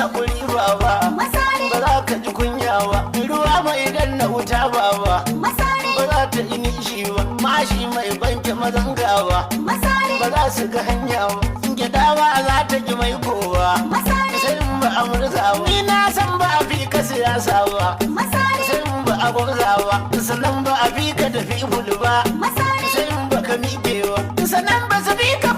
haƙuri baba. Masari. Ba za ka ji kunya ba. Ruwa mai danna wuta baba. Masari. Ba za ta yi nishi ba. Mashi mai banke mazan gawa. Masari. Ba za su ga hanya ba. Gyaɗa ba za ta ki mai kowa. Masari. Sai in ba a murza ba. Ni na san ba a fi ka siyasa ba. Masari. Sai in ba a gwamza ba. Sannan ba a fi ka tafi bulu ba. Masari. Sai in ba ka miƙe ba. Sannan ba su fi ka